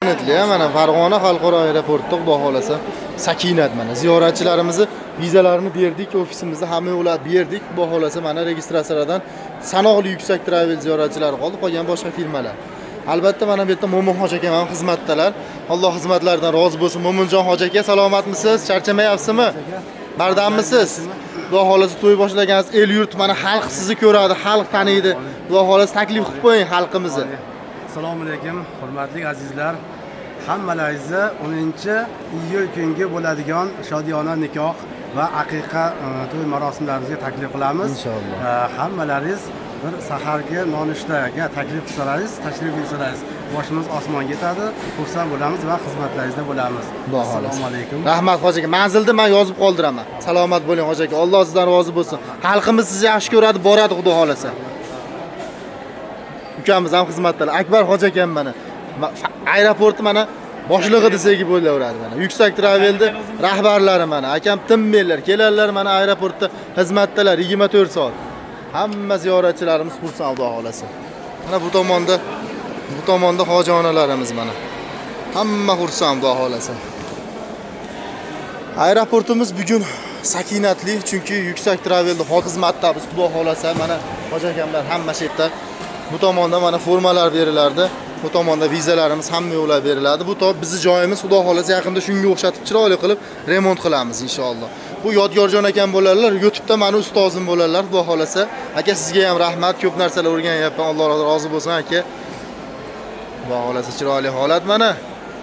Mana Farg'ona xalqaro aeroportida xudo xolasa sakinat mana ziyoratchilarimizni vizalarini berdik, ofisimizda hamma yo'lab berdik. Xudo xolasa mana registratsiyalardan sanoqli Yuksak Travel ziyoratchilari qoldi, qolgan boshqa firmalar. Albatta mana bu yerda Mo'min hoji akam ham xizmatdalar. Alloh xizmatlaridan rozi bo'lsin. Mo'minjon hoji aka, salomatmisiz? Charchamayapsizmi? Bardammisiz? Xudo xolasa to'y boshlagansiz, el yurt mana xalq sizni ko'radi, xalq taniydi. Xudo xolasa taklif qilib qo'ying xalqimizni. Assalomu alaykum, hurmatli azizlar. Hammalaringizni 10-iyul kungi bo'ladigan shodiyona nikoh va aqiqa to'y marosimlarimizga taklif qilamiz. Inshaalloh. Hammalaringiz bir sahargi nonushtaga taklif qilsangiz, tashrif buyursangiz, boshimiz osmonga yetadi, xursand bo'lamiz va xizmatlaringizda bo'lamiz. Xudo xohlasa. Assalomu alaykum. Rahmat hoji aka. Manzilni men yozib qoldiraman. Salomat bo'ling hoji aka. Alloh sizdan rozi bo'lsin. Xalqimiz sizni yaxshi ko'radi, boradi xudo xolasa. Ukamiz ham xizmatdalar. Akbar hoji akam mana aeroportni mana boshlig'i desak bo'laveradi mana. Yuksak Travelni rahbarlari mana. Akam tinmaylar, keladilar mana aeroportda xizmatdalar 24 soat. Hamma ziyoratchilarimiz xursand xudo xolasa. Mana bu tomonda hoji onalarimiz mana. Hamma xursand xudo xolasa. Aeroportimiz bugun sakinatli, chunki Yuksak Travelni xizmatda biz xudo xolasa mana hoji akamlar hamma shu yerda. Bu tomonda mana formalar berilardi. Bu tomonda vizalarimiz hamma yo'llar beriladi. Bu to bizni joyimiz xudo xolasa yaqinda shunga o'xshatib chiroyli qilib remont qilamiz inshaalloh. Bu Yodgorjon akam bo'ladilar, YouTube'da meni ustozim bo'ladilar xudo xolasa. Aka sizga ham rahmat, ko'p narsalar o'rganyapman. Alloh rozi bo'lsin aka. Xudo xolasa chiroyli holat mana.